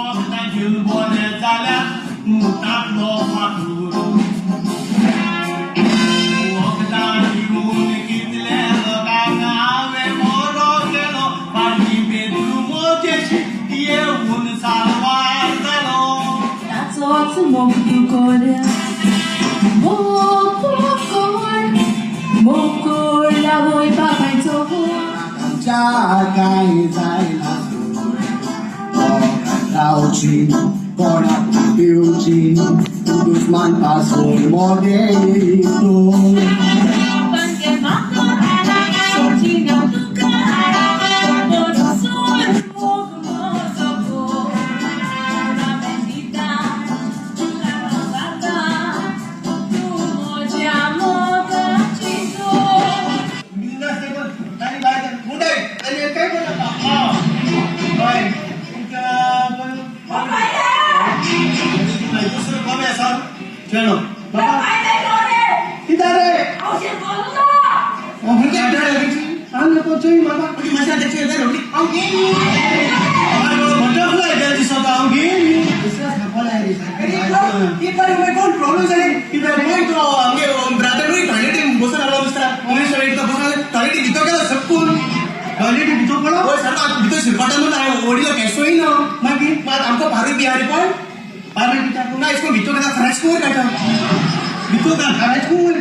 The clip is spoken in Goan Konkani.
वखदां घेवन बरें जाल्यार मुतांतलो फातूर. वखदां घेवन कितले लोकांक हांवें बरो केलो, फाटीं पेद्रू मोजेशी येवन साल्वार जालो. ताचोच मोग तूं कोल्या, मोग कोर, मोग कोरल्या वय बापायचो. आमच्या काय जायना, रावची कोणाक दिवची, दुस्मान पासून मोगे तूं. दुसरं कमी आसा. चलो बाबा, कितें रे? बटरफ्लाय काय दिसता हांव तो आमगे ब्रादर टॉयलेटीन बसून आसलो दिसता. टॉयलेटी भितर गेलो सकून. टॉयलेटी भितर गेलो? हय सर, भितर शिरपाटा म्हणून हांवें व्हडिलो केसोय ना. मागीर मात आमकां पारू बिहारी पण पारू ना, इसको भितर गेला, खराच कोण काडटा भितर, खराच कोण.